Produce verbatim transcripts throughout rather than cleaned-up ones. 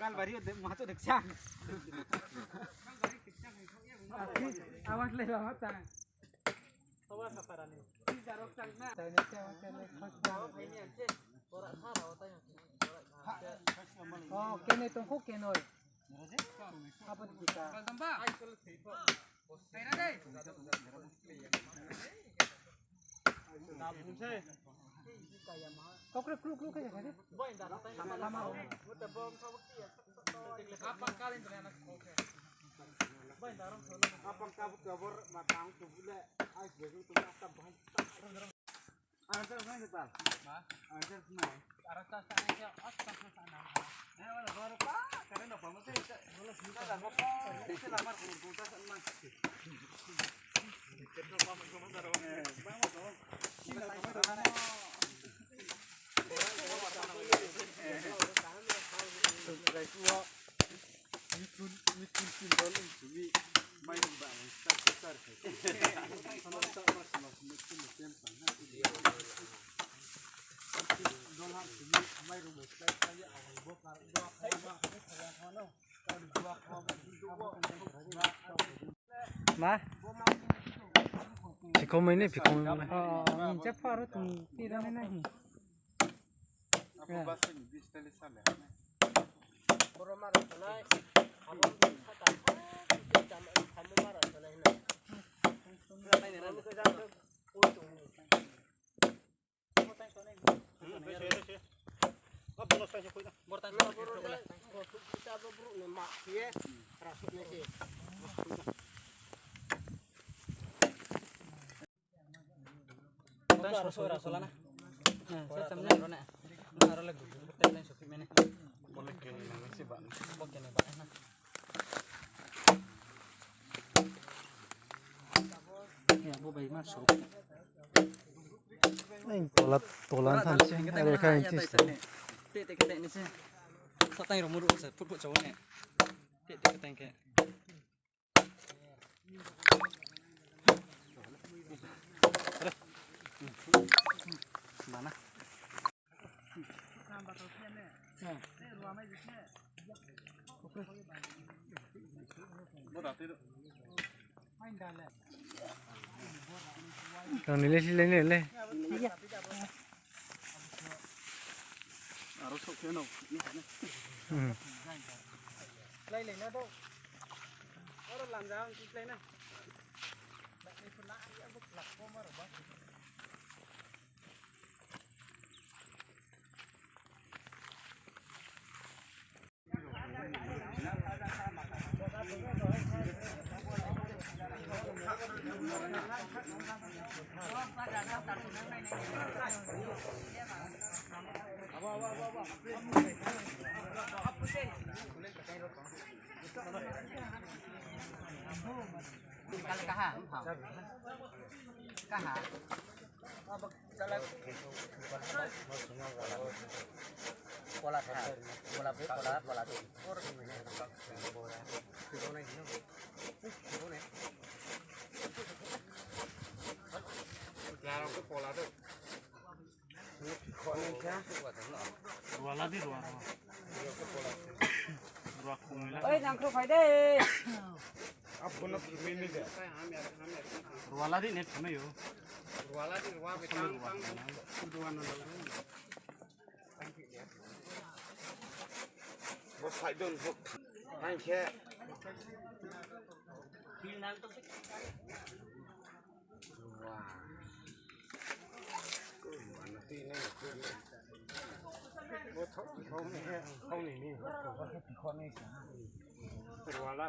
Kalbari o de, ma to de kchang. Awas le lama ta. Oh, kene tongkho kenoi. Apa di kita? Kau kru kru kru kaya kaya. Lama lama. Apa kali ini anak? Apa kau kabur matang tu bule? Ai, dia tu tak bahas. Ma? Phikhomai ni, phikhomai ni. Oh, ni je pharo tong tira nai nai. Tola, tola thansi, are kha inti sta. Te, te, te, ni se. Satang ro muru se, phut phut chau ne. Te, te, te, ke. Bana. Tong ni le, si le, ni le. Aro sok khe no. Hmm. Lai lai na do. Aro lamja ang ki lai na. Lai ni phu na ang ya buk lak ko ma ro ba. Kaha, kaha. Kola tha, kola bre, kola, kola do. Ruala di, ruala. Ruala khong ni la. Oi, jang khro phai de. Abo no khimi ni de. Ruala di ne thame yo. Ruala di, ruala di, tang, tang. Ruala di. Bo side don hok. Ang khe. Wah. Mana ti nai. Bo thok, thok ni, thok ni ni. Ruala.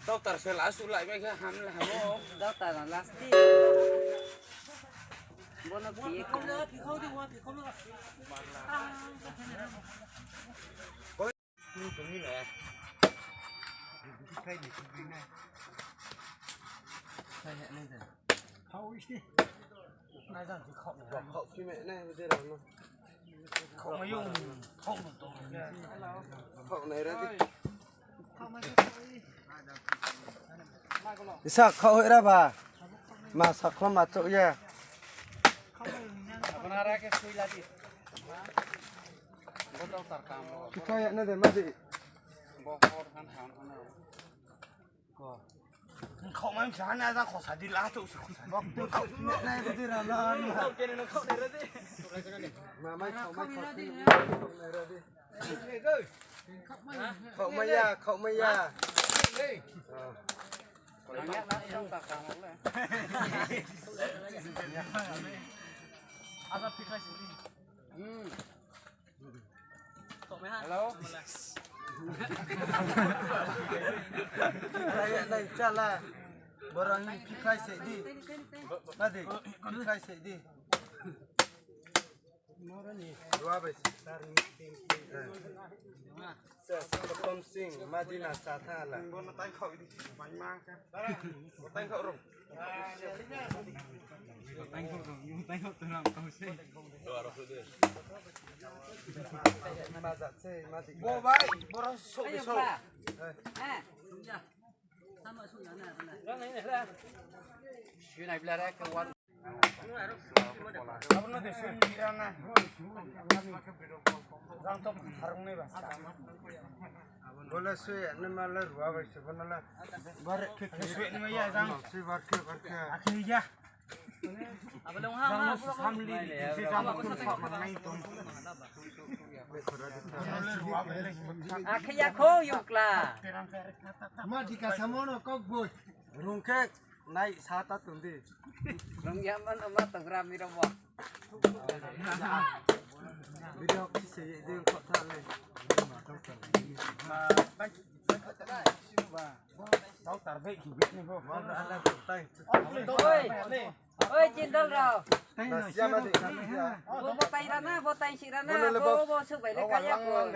Doctor se la su lai mai khe ham le hamo. Doctor na last di. Bono phi ye khe. Isa khaoh hoih ra ba. Ma sakhlo ma chouh ye. Kikha ya na de ma di. Khaoh mai sa na ja khosa di la chouh se khosa. Khaoh nai di ra na. Ma mai khaoh mai khaoh nai ra di. Khaoh mai ya, khaoh mai ya. Hello? Nai, nai, chala. Borang ni phikhlai se di. Nadi, phikhlai se di. Dua bai se. Sa, sa, Tom Sing, Madina sa tha la. Bo bai, borang sok di sok. Bola sui, ne ma la rua bai se, bola la. Bar ke ke sui, ne ma ya jang. Sui bar ke, bar ke. Akhe ya. Jang no samli, se jang no samli. Akhe ya kho yukla. Ma di ka samo no kok boi. Rung khe. Nai sa ta tong di. Rung ya man ama tong gra mi ro mo. Video si se ye di ko tha le. Doctor bai ki ni bo. Oi, oi, Chindal rao. Bo bo tai ra na, bo tai si ra na, bo bo su bai le kaya ko.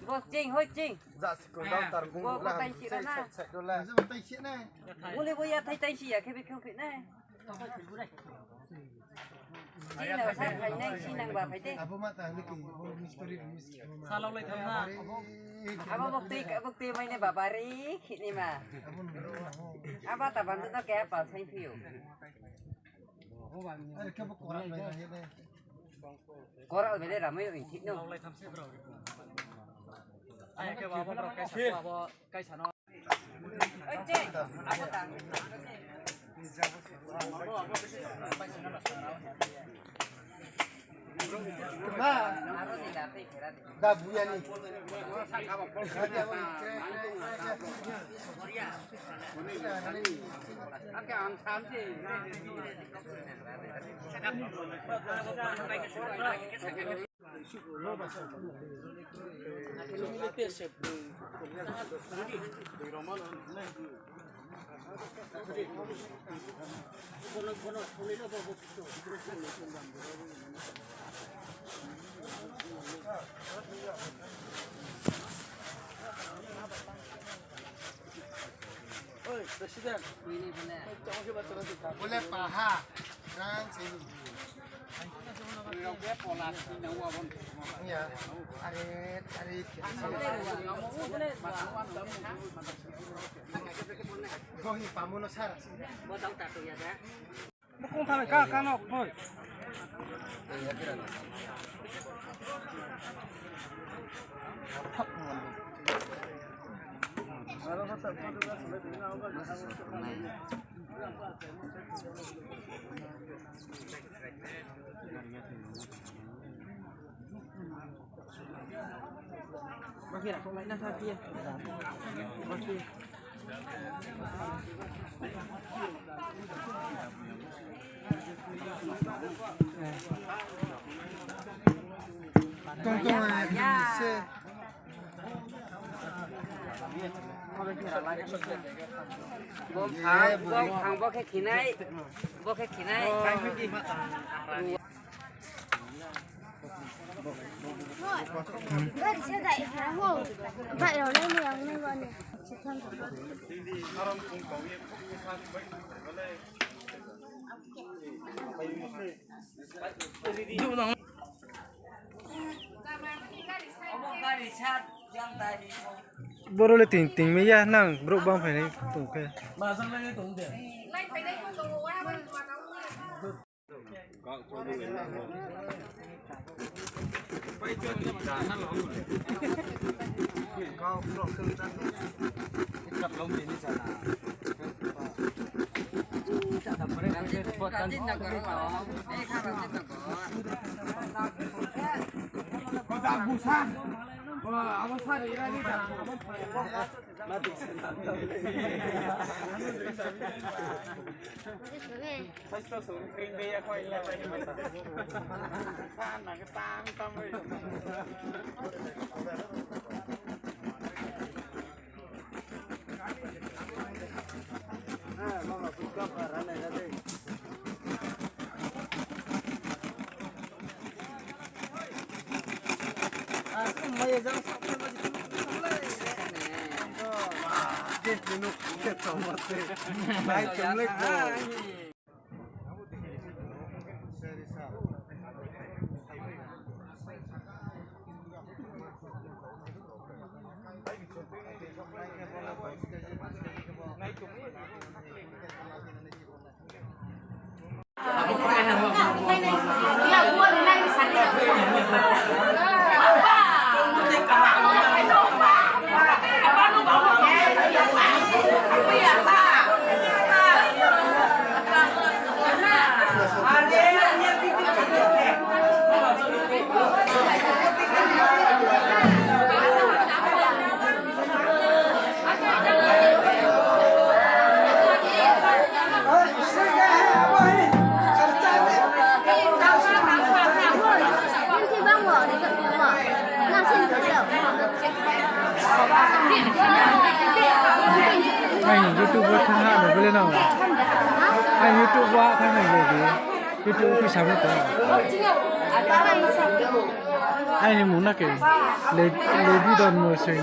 Bo ching, hoi ching. Bo bo tai si ra na. Muli bo ya thai tai si ya khe bi khe phi na. Chini no sa phai nai, si nang ba phai de. Abo ma ta hli ki, bo mistri, mistri. Salao lai tham na. Abo bokti, bokti mai ne baba ri, khini ma. Abo ta bandu no kaya pal sai phiu. Are khe bo koral bai na ye de. Koral bai de ramai yo inthik no. Ai khe baba bro kaisa, baba kaisa no. Oi, President. Bole paha. Rang se. Ya. Are, are. Gohi pamu no sara. Bukung thang ka, ka no, boy. Tong tong, eh, se. Bom phang, bom phang, bo khe khinai, bo khe khinai. Gari se dai ha ho. Bai rao nai ni ang nai wa ni. Boro le ting ting mi ya nang brouh bang phainai tong khe. Aini YouTube wo thanng ha no bele nang. Aini YouTube wo thanng nai le di. YouTube wo pisa bo to. Aini mung na ke. Le, le di don mo se.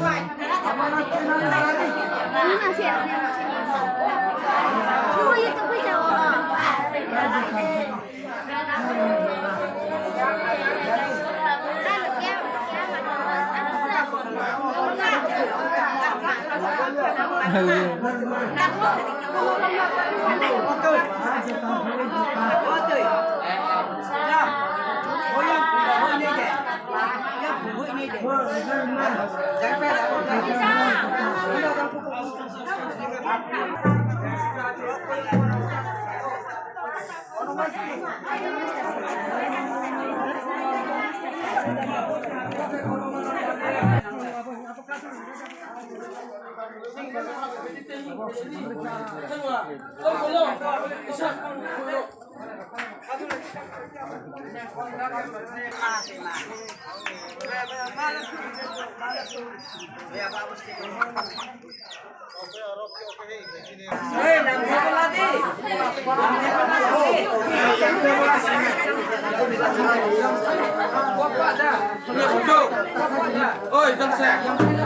Oi, jang se,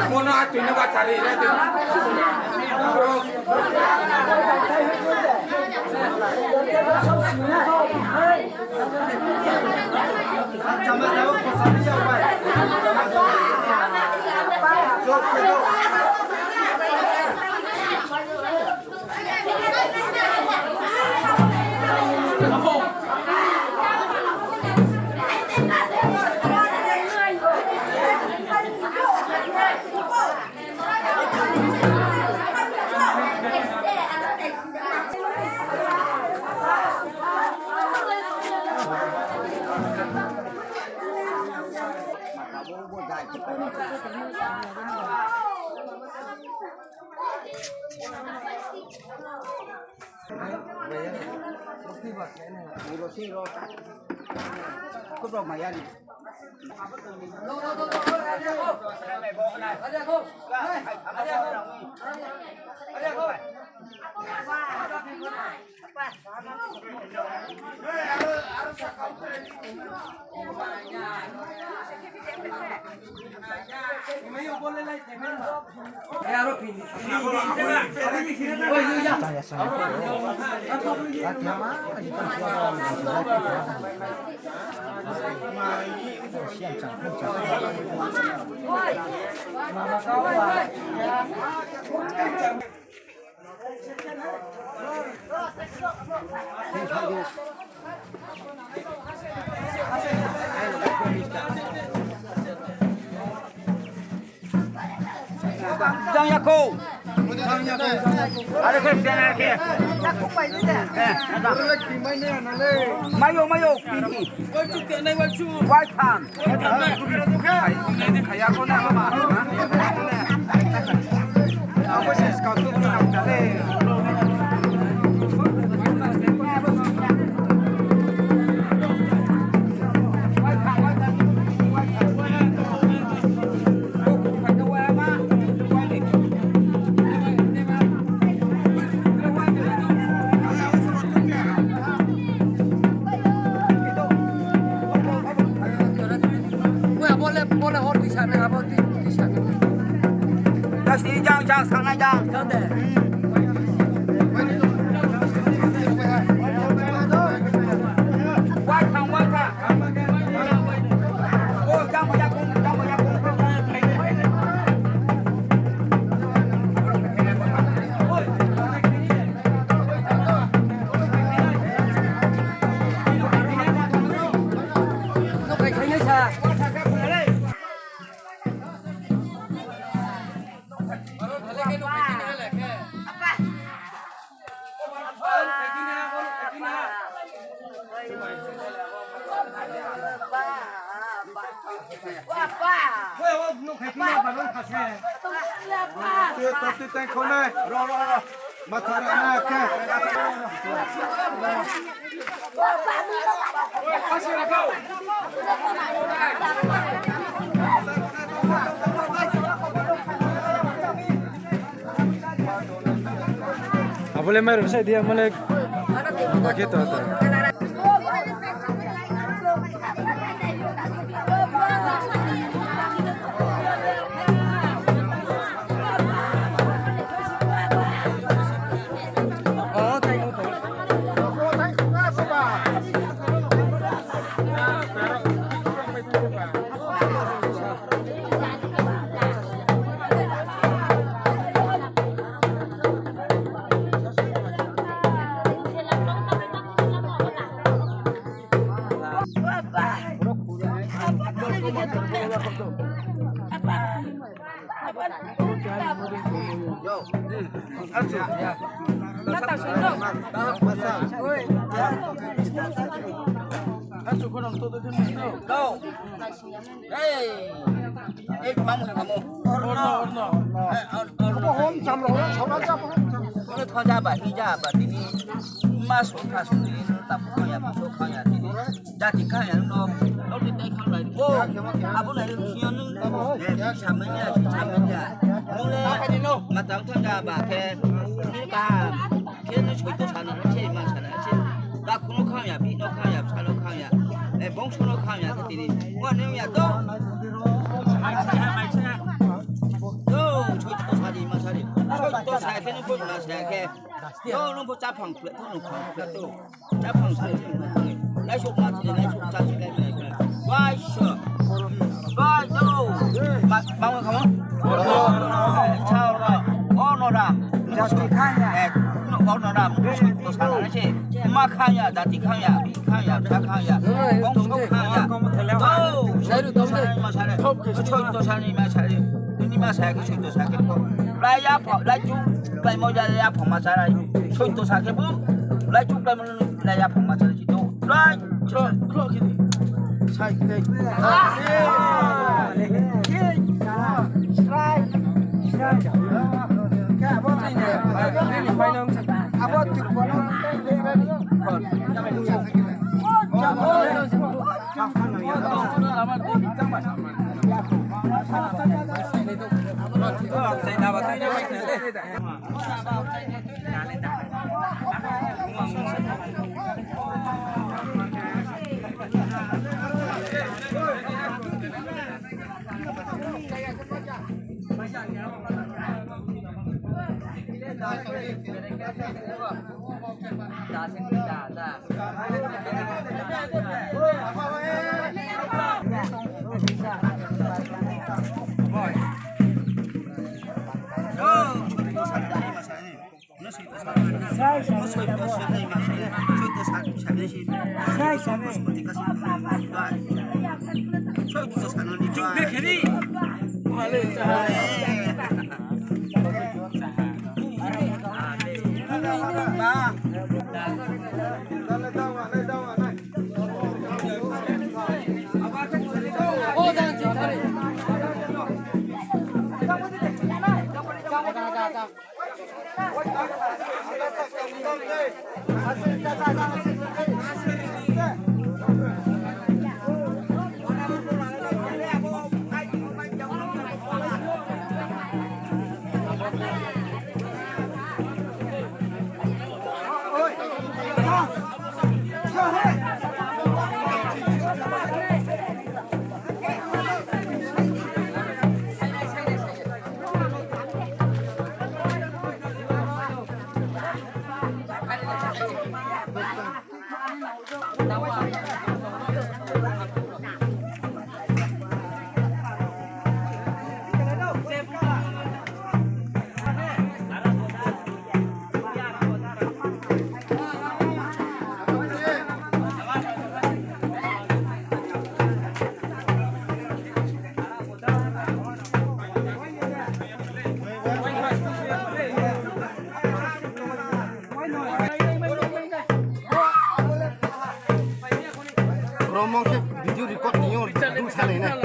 mono atui no ba chari re. Jang ya kho. Are khe, are khe. Mayo, mayo, pini. Wai tham. Khaya ko na ma. Ako se skau tu ko na ta le. Kasi jang, jang, sanai jang. Wai thang, wai thang. Abo le mairum sai dia mole. Bakhe to ta. Ei, ei, tma mung kamo? Orno, orno. Eh, or-, orno. Abo hom cham rao, sora ja bo. Oro tho ja ba, hi ja ba, tini. Ma so kha so ni, ta phu kha ya, so kha ya, tini. Jati kha ya, no. No, tini kha lai. O, abo lai, tini, no. Eh, samanya, samanya. Mule, matang tho ja ba, khe. Tini ka. Khe no soito sana, se ma sana, se. Takhu no khang ya, bihih no khang ya, bsa no khang ya. Eh, bongso no khang ya, khe tini. Mo ne ya to. Yo, soito sari, ma sari. Soito sa khe no pho ma sa khe. Yo, no pho chaphang khle to, no khang khle to. Chaphang khle to. Laisok ma si, laisok cha si, laisok. Wai so. Wai so. Ma, ma, ma, ma. Sa ro. Ono ra. Jati khang ya. Eh, no, ono ra. Soito sana se. Ma khang ya, jati khang ya, bihih khang ya, bsa khang ya. Bongso khang ya. Oh, soito sana ma sa re. Soito sana ma sa re. Ni ma sa khe soito sa khe. Lai ya pho, lai chu, lai mo ya, lai ya pho ma sa re. Soito sa khe bo. Lai chu, lai mo, lai ya pho ma sa re. Lai. Kro, kro khe di. Sai, sai. Abo tu kono. Bro, mong khe video record ni yo, du salai nai.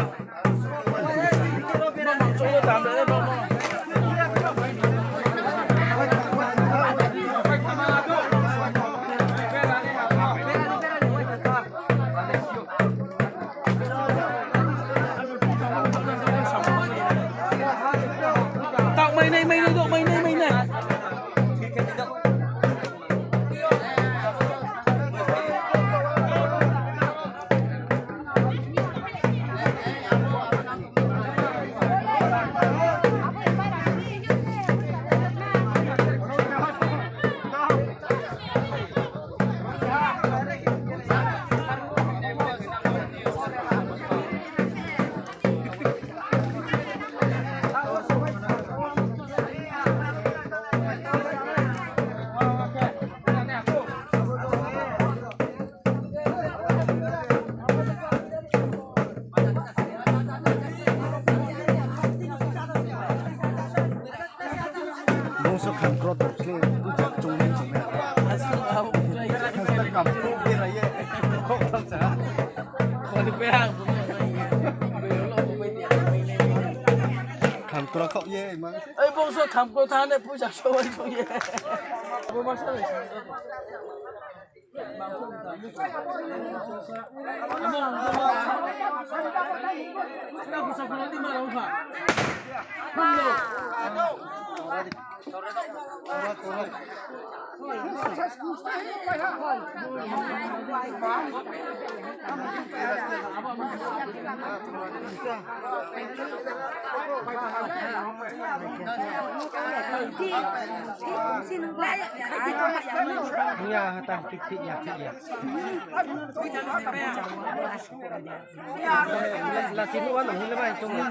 Taoh mai nai, mai nai, doh mai nai, mai nai. Bungso kham kro tong khe, bujak chung ni chung ya. Kham kro bera ye. Kok thang sa. Kham kro kok ye, ma. Ei, bungso kham kro thang ne, bujak chung ni chung ye. Abo ma sa le. Iya, hatang tik tik ya, tik ya. Lasi nuh wa nang hile bai chung ni.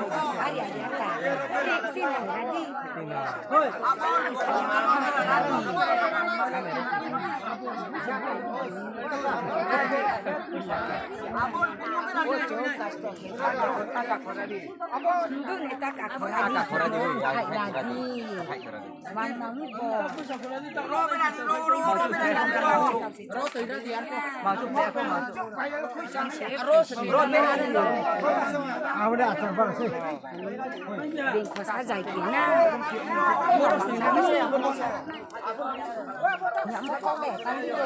Abo ni taka khora di, hai, hai, hai, hai, hai, hai. Mang mang ni bo. Abo de ator bar se. Beng khosa jai khe na. Namo kok de, tang ni bo.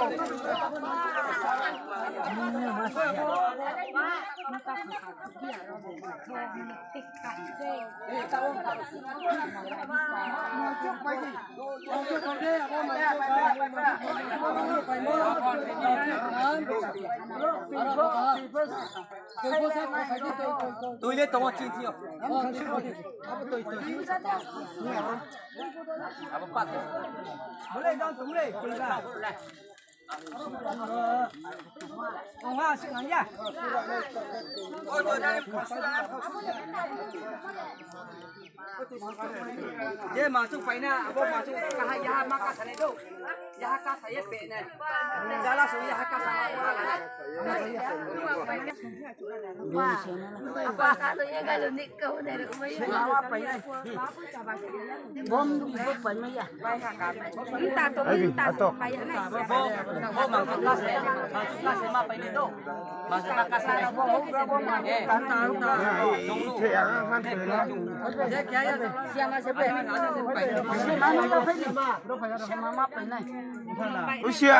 Tui le tong chini yo. Abo pat. Je masu paina, abo masu kaha yaha ma kasa nai do. Yaha kasa ye pe nai. Jala su yaha kasa ma. Bom du bo pai ma ya. Ai, atok. Bo, bo masu kasa, masu kasa ma pai nai do. Usia.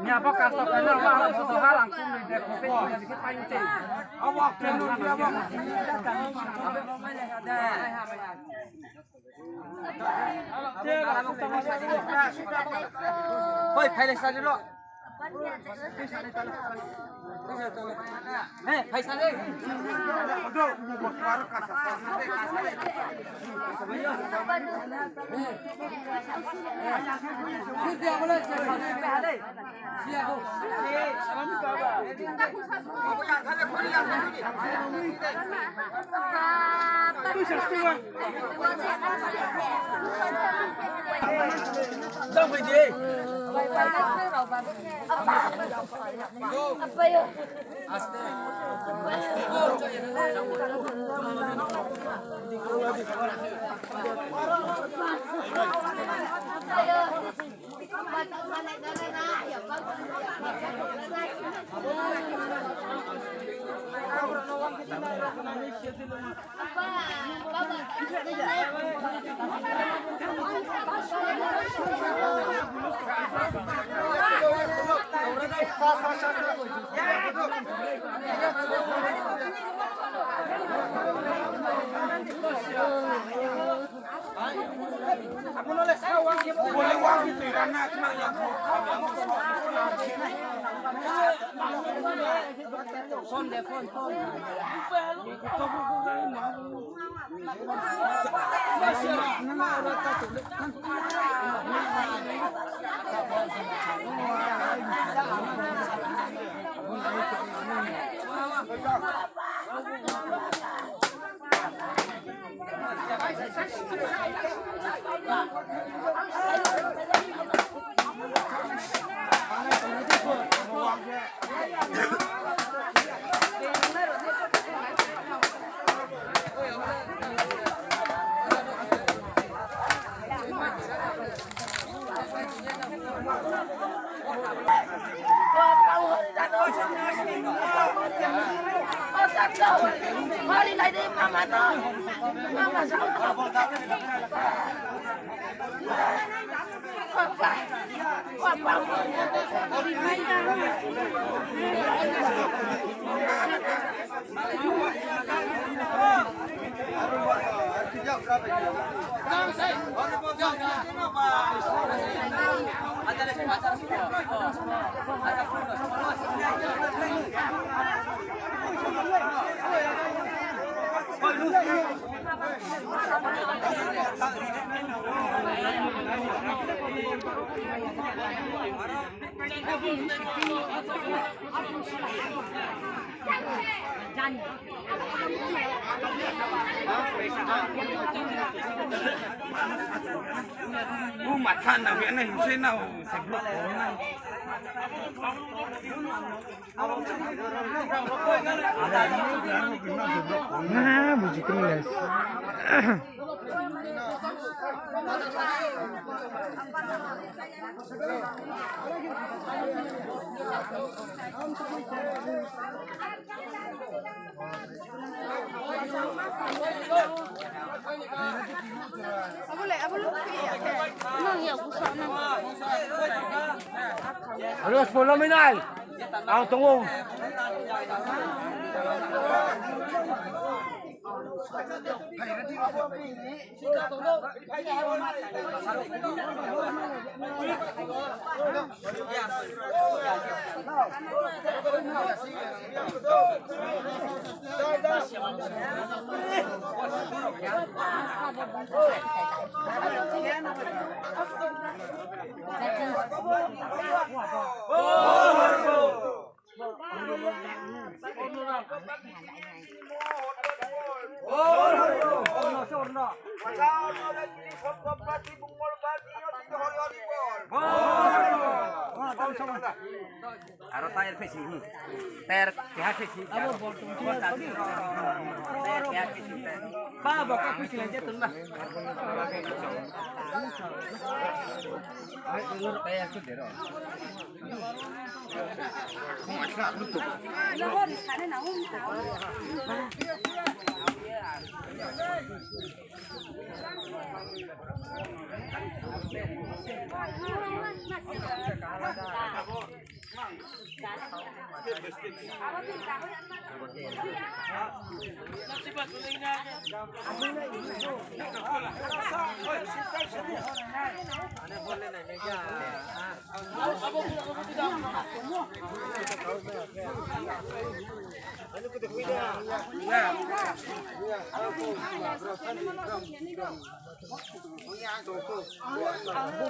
Ni apa kasta kena ba, sudah halang kum ni dek kopi ni dikit pancing. Awak kena dia ba. Hoi, phai le sari lo. Hei, phai sari. Bu matha nang ya na hing se na o se block ko na. Na buji kri le. Abo le, abo le, nang ya busa nang. Solo minai. Ang tong ou. Aro tayar phai si, hmm. Tayar keha phai si. Abo bol tong si, tayar keha phai si. Ba, bo ka phai si, je tong na. Tayar tu dero.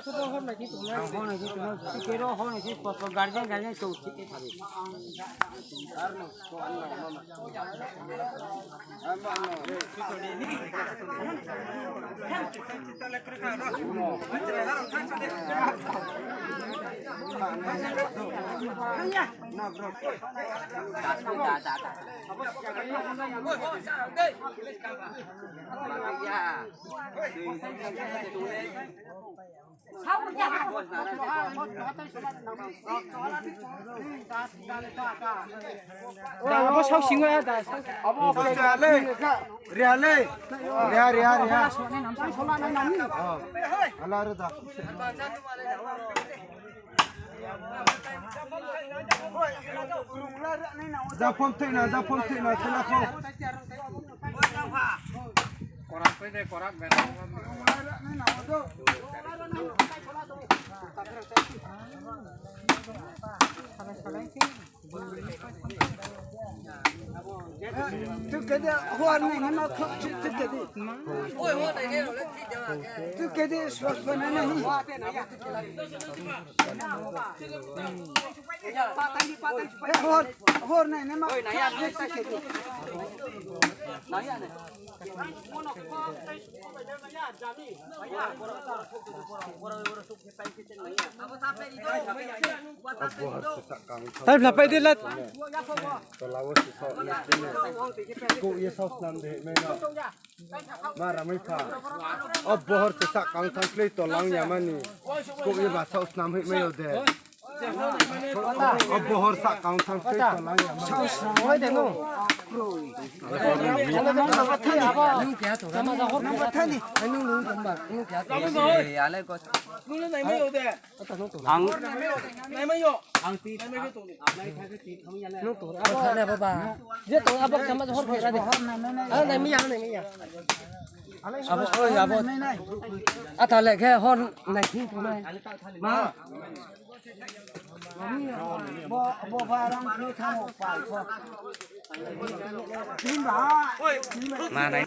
Ang hor nai di tongnai, tikero hor nai di, guardian, guardian chou thik khe thari. Da, abo sao sing ya da, sao. Abo sao ria le. Ria le. Ria, ria, ria. Oh. Ala re da. Da phone thik na, da phone thik na, thila kho. Korak pe de, korak be. Tu kedi, huar ni hino, tu kedi. Tu kedi, sos bana ni. Hor, hor nai, nai ma. Tai bla pai de la. Tola wo si so ni. Ko ye sao snam de me no. Ma ramai pha. O bohor se sak kang thang klei tolang ya mani. Ko ye ba sao snam hoi mai yo de. O bohor sak kang thang klei tolang ya mani. Sao snam hoi de no. Nung kya to? Nung kya to? Nung kya to? Ang. Ang ti. Nung to. Abo thane baba. Je to abo sama hor khe ra de. Ah, nai mi ya, nai mi ya. Abo, oi, abo. A ta le khe hor nai thing tu nai. Ma. Bo, bo ba rang khe thang o pai ko. Ma nai.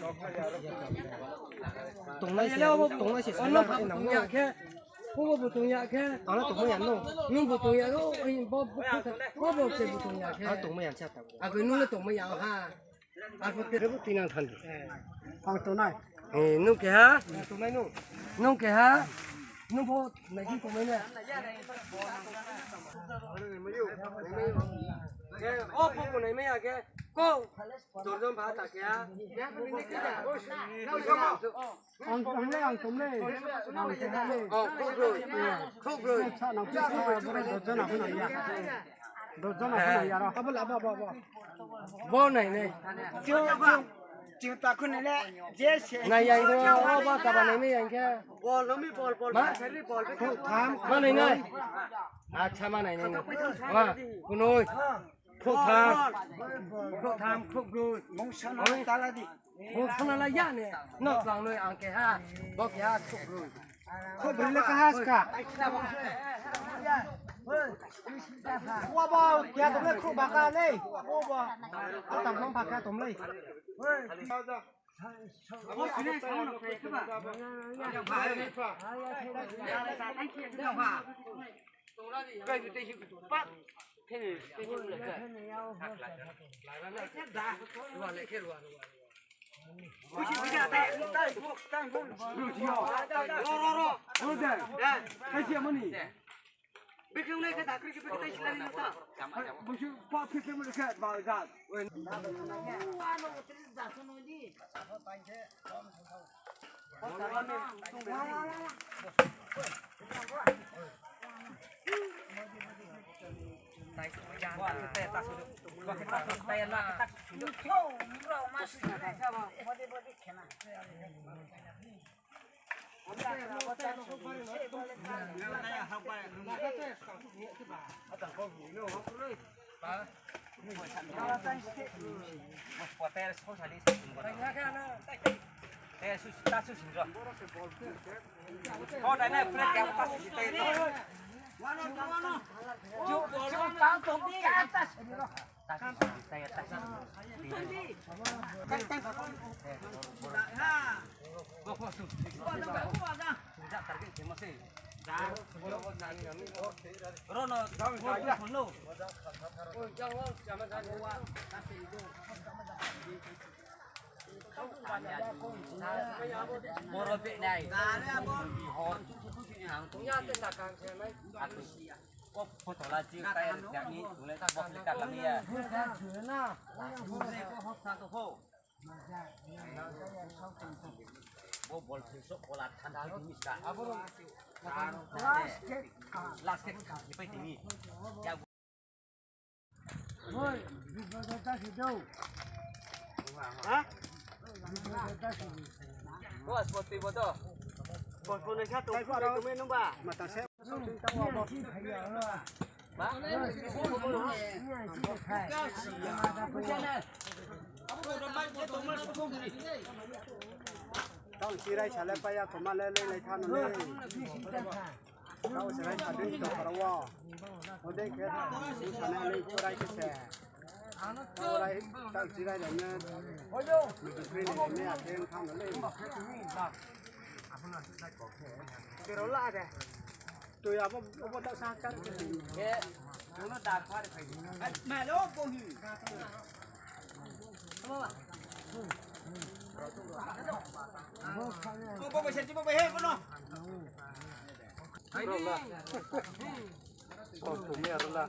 Tongnai se, tongnai se, ano nang ya khe. Bo bo tong ya khe. Ano tongmai ya no. Nung bo tong ya no. Bo bo se bo tong ya khe. Ano tongmai ya cha ta. Abo nung le tongmai ya ha. Abo te bo tinang than. Ang tongnai. Eh, nung keha? Tongnai nung. Nung keha? Nung bo nai di tongnai na. Eh, o bo bo nai mai ya khe. Ko. Dorjon ba ta keha. Ang, ang le, ang tong le. Ang tong le. Oh, khrouh broi. Khrouh broi. Sa nang phi sa, boro dojon ang nang ya. Dojon ang nang ya ro. Abo la, bo, bo, bo. Bo nai nai. Kyo, kyo. Ching ta khun le, je se. Nai yang khe, o ba kaba nai mi yang khe. Bol, no mi bol, bol, ma? Bol, bol, bol. Khruh tham, ma nai nai. Acha, ma nai nai nai. Ma, kunoi. Khruh tham. Khruh tham, khruh broi. Mung sana tala di. Mung sana la ya ne. No tlang noi ang keha. Bo keha khruh broi. Khruh broi le kaha ska. Wa ba, ya tong le khruh baka le. Wa ba. Atam nong baka tong le. Boro benai. Bihor. Ko photo la chi kai ni, tule ta bok le ka lamia. Ko hoksa to ho. Bo bol thoi sok bola than thoi tini ska. Last ke, last ke, ni pai tini. Ya. Oi, di bodo ta si do. Ha? Di bodo ta si. Ko sport ti bodo. Sport ko ne sa to ko re to me nung ba. Mata se. Tang chirai sale paya toma le le lai thano le. Tao chirai sa dei to karo wo. Odei khe, u sana le chirai khe se. Chirai, tang chirai le ne. Ni chirai le ne, a khe thano le. Kero la de. Tui abo, abo ta sa char ke. Ye, kono da khar khai. Ma lo bo hi. Bo bo se bo he kono. Ai ni. Oh, kumi aro la.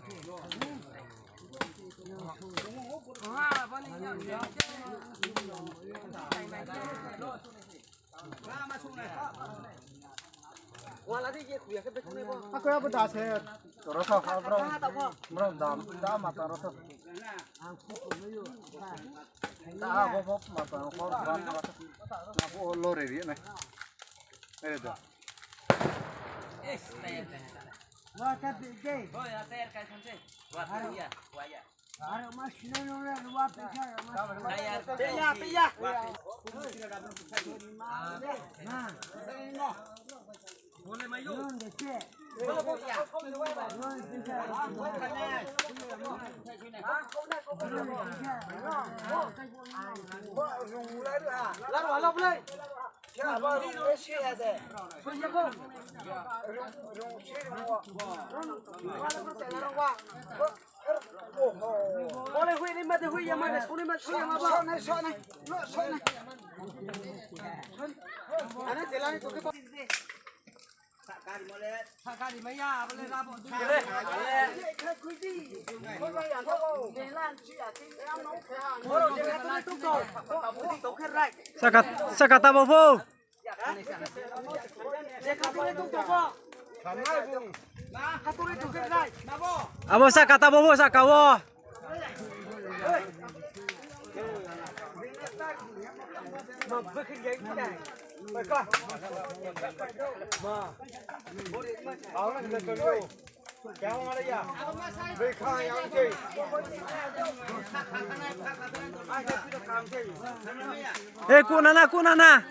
Ako ya bo da se. Toro sa ha bro. Bro dam da ma toro sa. Da ha bo bo ma toro ko bro. Na bo lo re ri na. Eh da. Wa ta pe ke. Wa ta ya kai san se. Wa ta ya. Wa ya. Aro mas no no le wa pe sa mas. Pe ya, pe ya. Ma. Bole mayo. Bole bo ya. Laro hala bole. Bole hui ni mate hui ya mate suni mate hui ya ma ba. Sone, sone, no, sone. Ane jela ni toke ba. Sakari maya, bole rabo. Saka, saka tabo bo. Abo saka tabo bo saka wo. Eh, kuna na, kuna na.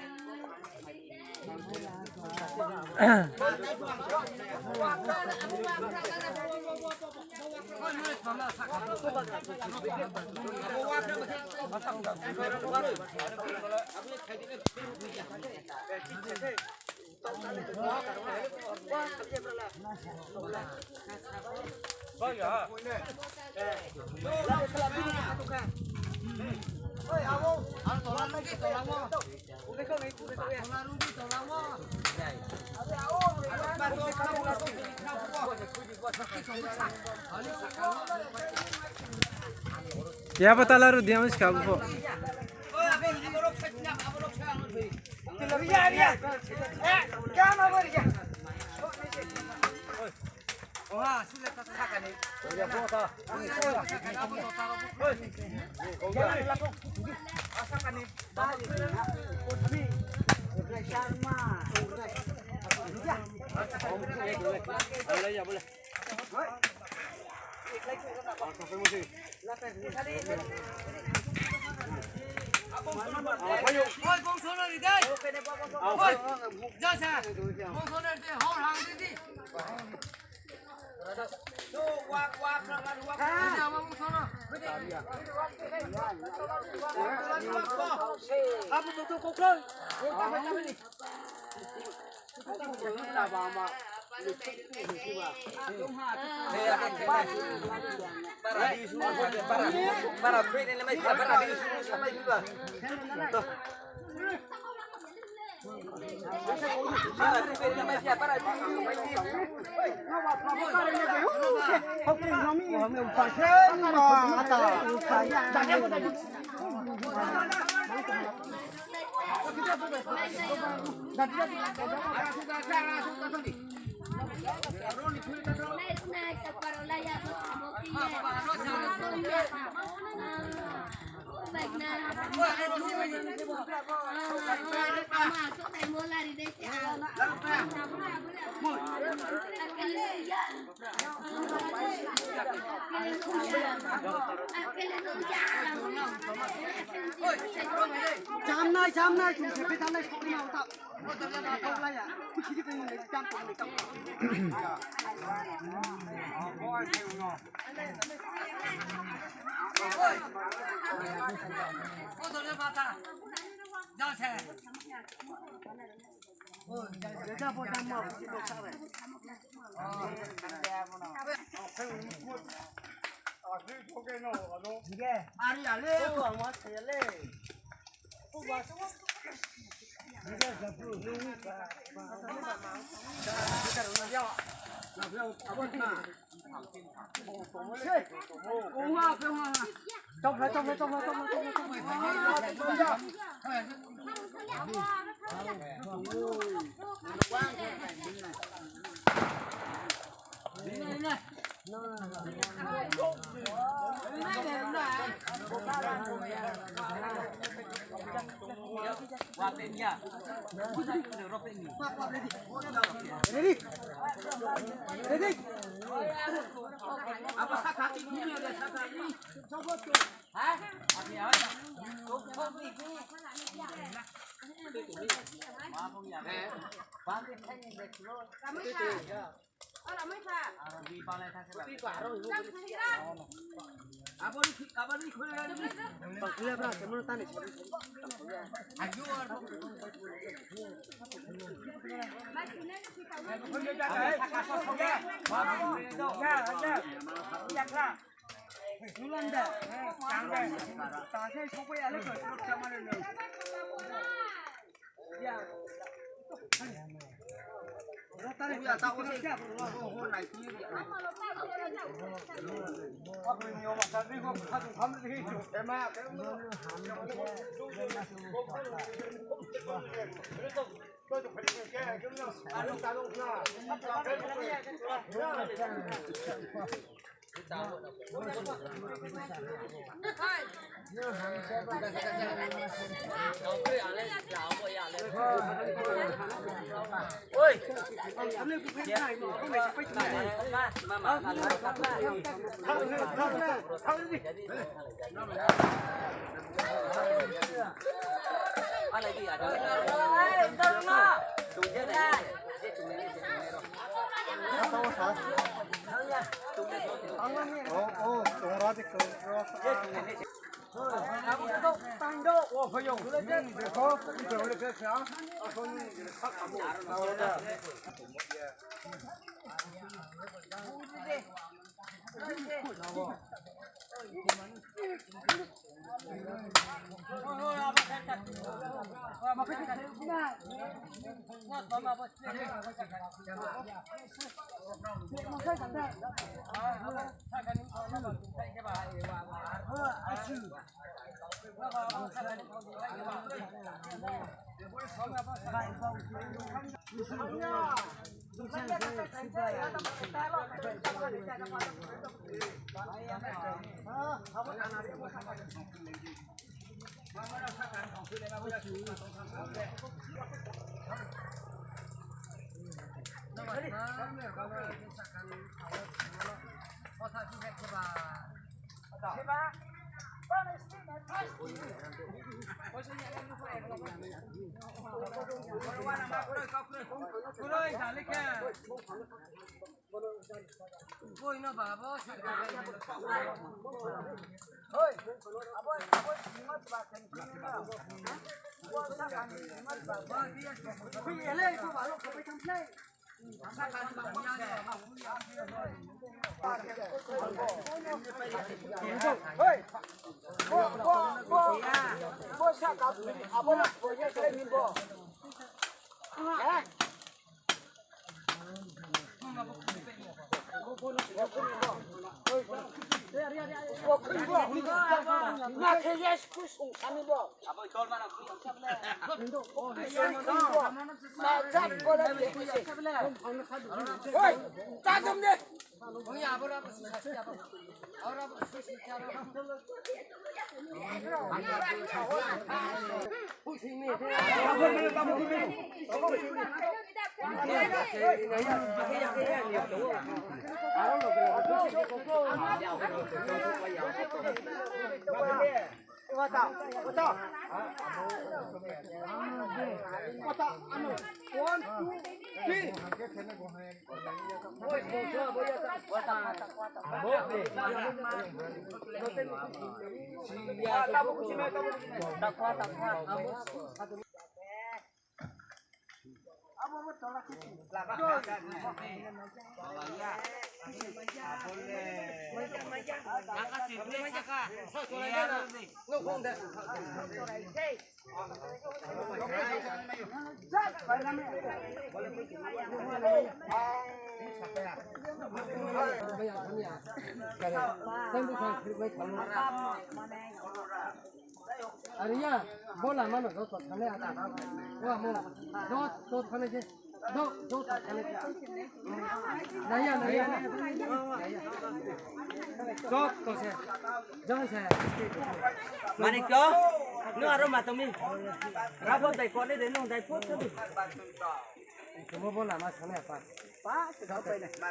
Ya, bo tala ru dia, mas ka bo. Chamnai, chamnai, chung sepe chamnai, sokri ma uta. Ready? Ready? Are ya, bo lama no joto thanngnai ata. Wa mo, joto thanngnai se. Jo, joto thanngnai se. Naya, naya. Joto se. Joto se. Manikyo, no aro ma tongmi. Rabo dai kone de, no dai pot kone. Bo, bo lama thanngnai apa.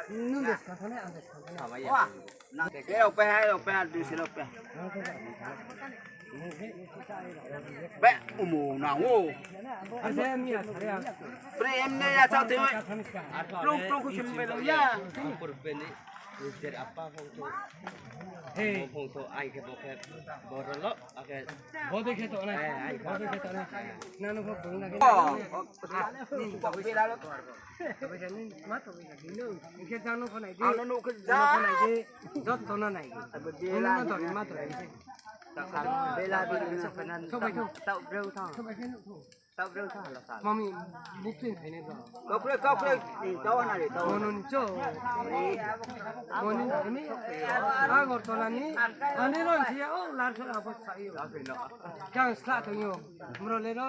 Nung de thanngnai, ang de thanngnai. Ke rao pe hai, rao pe hai, du se rao pe. Be, umu, nang o. Pre em ne ya, chao te mai. Plung, plung, ku sim me lo ya. Jer apa phong to. Hey. Phong to, ai ke bo ke. Bo ro lo, ake. Bo de ke to na. Eh, ai. Bo de ke to na. Na no ko bung na ke. Oh, oh, oh, ni to bila lo. Ni ma to bila. Ni no. Ni ke jang no ko nai di. Ano no ke jang. No ko nai di. Joto no nai di. Abo bila. Ni ma to, ni ma to. Bela bela na penan. Tau breu tau. Tau breu tau hala sa. Mami, bukti ni thainai ba. Kau kre, kau kre, ni tau na re tau. Mono ni cho. Moni ni. Agartala ni. Ani ron si ya, oh, lar so abo sa yo. Jang sla tong yo. Mro le ro.